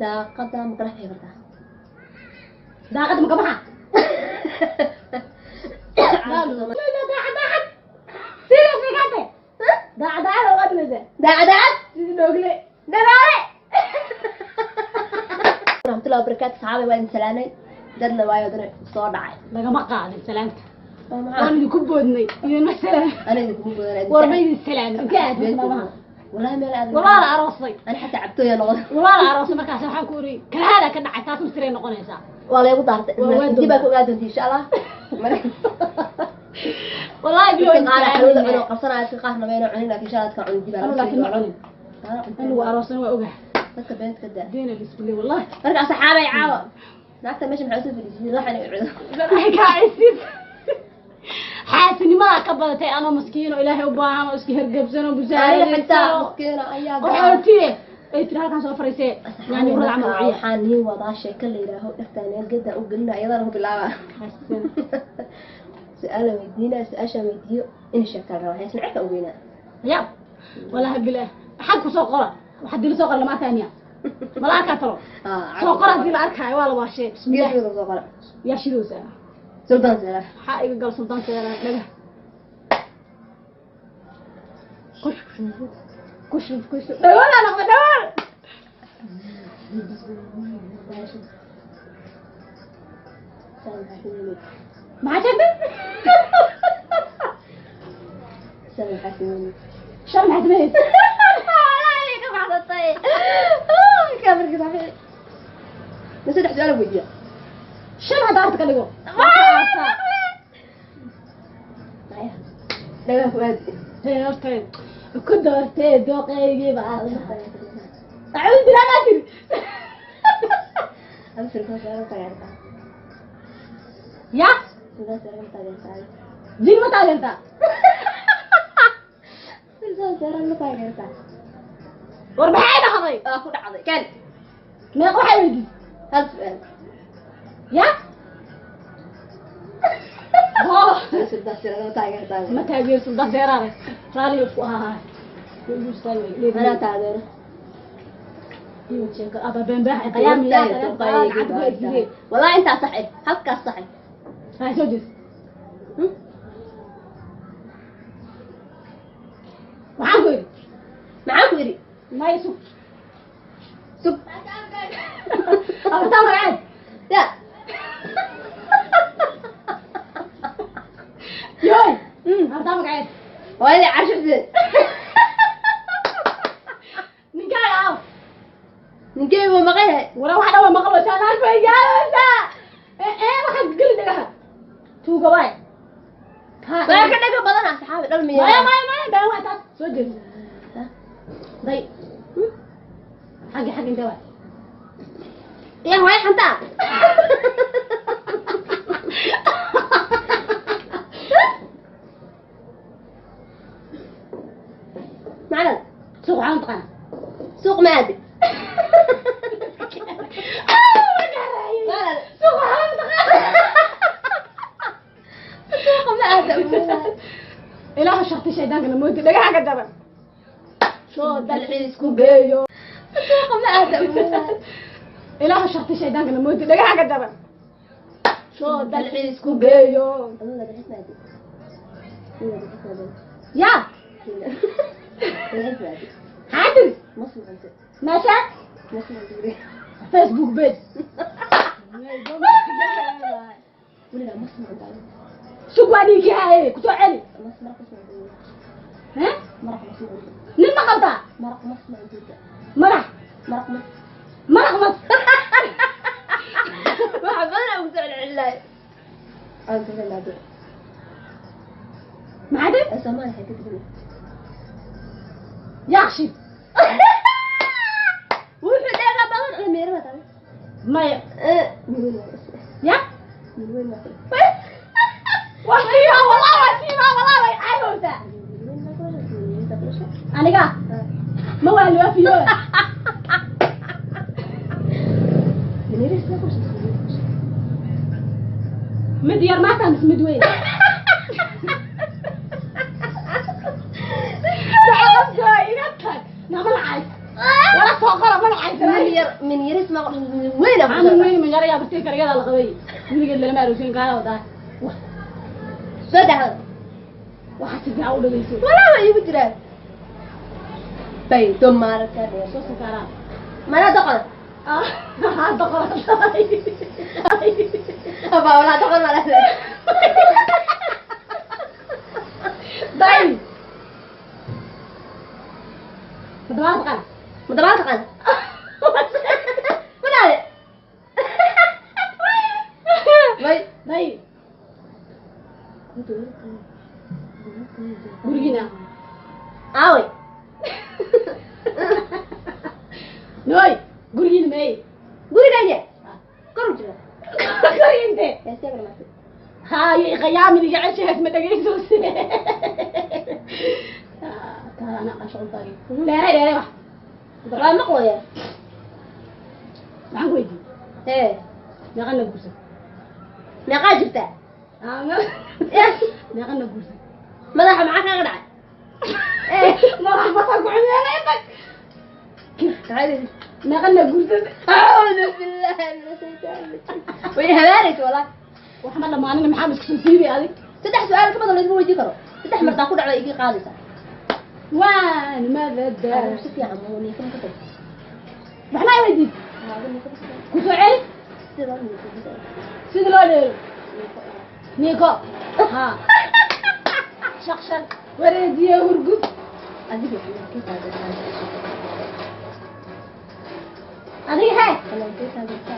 Daaqada ma kala bixi kartaa? Daaqad ma ka baxa? Daacad daacad, serious ma kaate? Daacad daacad oo admaysa. Daacad daacad. Sidii noogle. Dadaale. Raxmatullahi wabarakaatu, saxaabay, waa idin salaamay. Dadna waayo dana soo dhacay. Lagama qaadin salaamta. Waa maxaa? Waan idinku boodnay, idinma salaam. Ana idinkugu boodana. War ma idin salaamin, intee aadis maalmaha? Wallahi meel aad. Walaa la aroosay. Ani xataa cabtooya noqon. Walaa la aroosay, markaas waxaan ku iri kalahaada ka dhacay, taas masiray noqonaysaa. Waa laygu daartay. Waa dib baa ku ogaa doonta, insha Allah. Wallahi bilo. Dadka qaar xalwada cuno qabsanaya, dadka qaarna mayna cunin, laakiin insha Allah dadka cunin dib baa anu laga laakiin ma sii cunin. doonaa. Anigu aroosan waa ogahay. Dadka beenta ka daa. Diina lisbile wallahi. Marka saxaabay, caawa naagta meesha maxaa usoo fadhiisiyay? Waxaan iga cudo. Kaaisid xaasinimada ka badatay, anoo maskiin oo Ilaahay u baahan oo iska hergebsan oo aniga busaaraysan xitaa maskiina ayaa qaxootiye ay tiri halkan soo fariisee yani urada camal marka uciya. Waxaan niin wadaa sheeko la yidhaaho dhaftaan gada u gelina, iyadana ku bilaaba su-aala weydiinaa, su-aashaan weydiiyo in sheegtaa la rabaa, heesna cirka u geynaa. Ya walahi bilah, xag ku soo qora, waxaa dila soo qora lama arkaya miya? Mala arkaa talo? Soo qora hadii la arkaayo waa la waashee. Bismillah. Geesooda soo qora. Yaa shidowsa. Sultan Seeraar. Waxaa iga gal Sultaan Seera dhaga kush kush kush, dhawala noqda dhawal. Maxaa sheegtay? Shan maxaa sameynay? Shan maxaa sameynaysa? Ka baxsatay kamarka saxiix ma saddex su-aal weydiiya. Shan hadda arta ka dhigo. Maya, dhagaha ku aadi. Horteed ku doortee dooqeygii baa acuudu bilaa maa tiri. Adi Sultan Seeraar ma taageertaa? Ya. Sultan Seeraar ma taageertaa? Jin ma taageertaa? Sultan Seeraar ma taageertaa? War maxay dhahday? Waa ku dhacday kan. Meeq waxay weydiisay? Hal su-aal. Ya. Sultan Seeraar ma taageertaa? Ma taageer Sultan Seeraare, raalli isku ahaa. Anaa taageero. Aba beenbaax qiyaami yaa gacanta ku egsidee. Wallahi intaa sax eh, halkaas sax eh. Ha soo jees. Maxaan ku idhi? Maxaan ku idhi? Maya, sug. Sug. Abartaa magaceed. Ya. Yoy, abartaa magaceed. Hooyadii Carsho Xuseen. Ninkaaga aaw? Ninkeyga waa maqan yahay. Wara wax dhan waa maqlaysaa, naag bay gaadaysaa ee waxaad geli dhagaha tuuga waay. Waa ka dhaga badan asxaabi dhal miya? Maya maya maya, been waay taas. Soo jees day, xaggi xaggi intee waay? Ya hooyo xantaa. Macalin. Suuq waxaan taqaana. Suuq maadi. Suuq waxaan taqaana. Suuqa ma aada. Ilaahu shakti shaydaanka namoodi dhagaha ka jaban soo dalxiis ku geeyo. Suuqa ma aada. Ilaahu shakti shaydaanka namoodi dhagaha ka jaban soo dalxiis ku geeyo. Adiga dalxiis maadi. Adiga dalxiis maadi. Ya. Dalxiis maadi. Xaadir. Masma cunto. Meesha. Masma cunto. Facebook page. Weligaa masma cunto. Sug, waa dhiigii haye kusoo celi. Mas maraq masma cunto. He? Maraq masma cunto. Nin ma qabtaa? Maraq masma cunto. Madax. Maraq mas. Maraq mas. Waxa badan aan ku soo celcelinay. Aan ka maado. Maxaa tiri? Soomaaliya waxay ka duwan. Yaaqshid. Wuxuu dheegaa badan la meerada tahay. Maya. Min weyn waa. Ya. Min weyn waa. Waa siiba walaa, waa siiba walaa, way caybowsaa. Min weyn waa. Min weyn. Aniga ma waa liwaafiyo. Min yaris la kusoo. Mid yar maataa mise mid weyn? Iga tag, nama lacay wala soo qora, ma lacay. Min yar, min yaris. Yariis ma weyn ah. Maxaa weyn ma yarayaa bartay karigada la qabay weligeed lalama aroosin kaala wadaa. Soo dhaxal. Waxaa si fiican u dhageyso. Walaa waa iigu jiraan. Bay dumarka dheer. Soo sakaraa. Mana doqon. Ah, doqon. Abaa walaa doqon ma leedahay. Day. Madabaal taqaan. Ma dabaal taqaan? Ma dhahde? May. Day. Gurigiina. Aaway. Nooy, gurigiina meey. Gurigayga. Kor u jira. Gurigiinte. Heestee barmaatay. Haye, qiyaamin iga cesha hees ma dhageyso. Ana qasho taagi. Dheere dheere wax. Waa maqlaya. Maxaan ku weydiiyey? Hee. Meeqana guursan? Meeqaa jirtaa? Meeqana guursan? Madaxa maxaa kaaga dhacay? Madax masaa ku cumeelay tag. Maxaa idin? Meeqana guursan? أعوذ بالله من الشيطان الرجيم. Way habaaraysa walaa. Wax ma dhamaanin, maxaa isku soo siibay adig? Saddex su'aal ka badan laysma weydiin karo. Saddex martaa ku dhacda igii qaadaysa. Waan madada. Adigu si fiican muu niikan ka tag. Maxna i weydiis? Ku soo celi. Sida loo dheelo. Niiko. Ha. Shaq shaq. Wareejiye hurgud. Adiga xanankee taageertaa? Adiga hee. Xanankee taageertaa?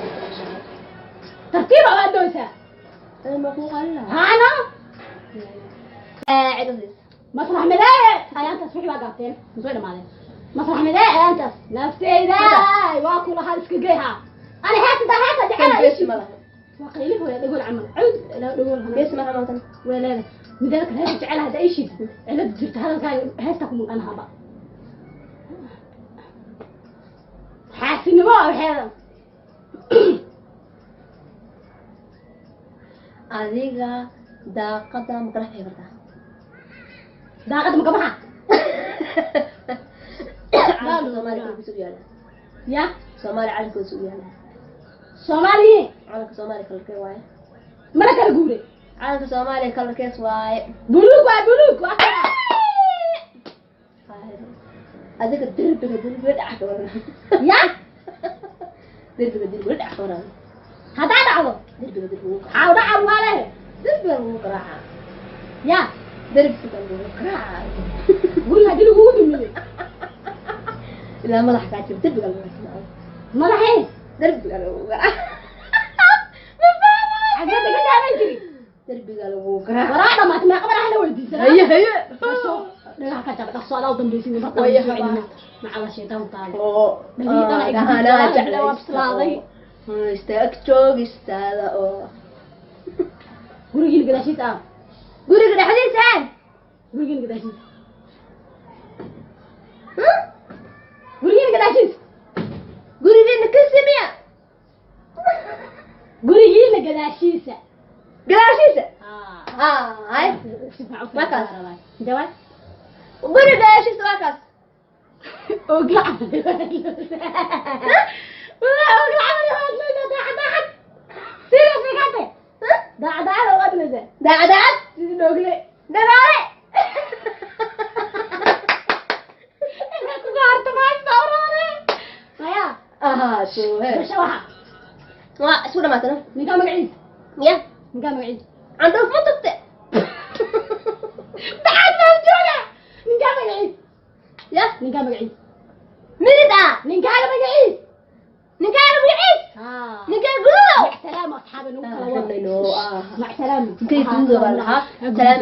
Tartiib abaad doysaa. Ana ma kuu qalin lahaa? Haana. Qaacid u siis. Masrax midee ayaantaas wixii baa gaabteen masoo dhamaadeen. Masrax midee ayaantaas nafteyda waa ku lahaa iska gey haa. Ani heesta heesta Kan jecela. geesi ma laha. Waa qayli hooya dhagool camal cud ilaa dhagool hana. Geesi ma laha maanta. Way leedahay mideeda kale heesta jecela hadda ishid cilad jirta hadalkaaga heesta ku maqan haba xaasinimo waxeeda. Adiga daaqada ma kala bixi kartaa? Daaqada ma kabaxa? Calanka Soomaaliya kalarkiisa u yaala. Ya. Soomaaliya calankiisa u yaala. Soomaaliya. Calanka Soomaaliya kalarkee waaye? Mana kala guure. Calanka Soomaaliya kalarkees waaye? Buluug waa buluug waa kala. Adiga derbiga derbiga dhac ka waran. Ya. Derbiga derbiga dhac ka waran. Haddaa dhacdo. Derbiga derbiga wuu xaaw dhaca waa leh. Derbiga wuu garaaca. Ya. Derbiga wuu garaaca. Guriga haddii lagugu dumiyey. Ilaa madax kaa jiro derbiga lagu garaaca. Madaxee. Derbiga lagu garaaca. Xagee daga daaban jiri? Derbiga lagu garaaca. Waraa dhamaatay meeqa madaxa la weydiisanaa? Haye haye. Dhagaha ka jaba dhaqso adaa u dambaysin marka Way soo habaa. celina macala shaytaan taalo. Oo. Dhagihii ay Dhahanaa gudbaan, jeclaysta waa bislaaday. oo istaag joogistaada oo. Gurigiina gadaashiisa ah. Guriga dhexdiisa. Gurigiina gadaashiisa. Gurigiina gadaashiisa. Gurigeena ka simiya. Gurigiina gadaashiisa. Gadaashiisa. Ah. Hay. Si fiican u Waa kaas. fiican. Jawaab. Guriga gadaashiisa waa kaas. Ogla camal. Wallahi ogla camal waad leedahay daacad daacad. Serious ma kaate? Daacad daacad waad leedahay. Daacad daacad. Sidii ogle. Dagaale. Inaa kuga harto maanta oroore. Maya. Aha, soo he. Gasha waxa. Waa isku dhamaatana. Ninkaa magaciisa. Ya. Ninkaa magaciisa. Candhuuf ma tagte. Maxaad baan jooga? Ninkaa magaciisa. Ya. Ninkaa magaciisa. Minid ah. Ninkaaga magaciisa. Ninkaaga magaciis. Ah. Ninkaaga gududow. مع السلامة أصحابي. Ah, مع السلامة. Ninkaaga gududow baa lahaa. Salaam.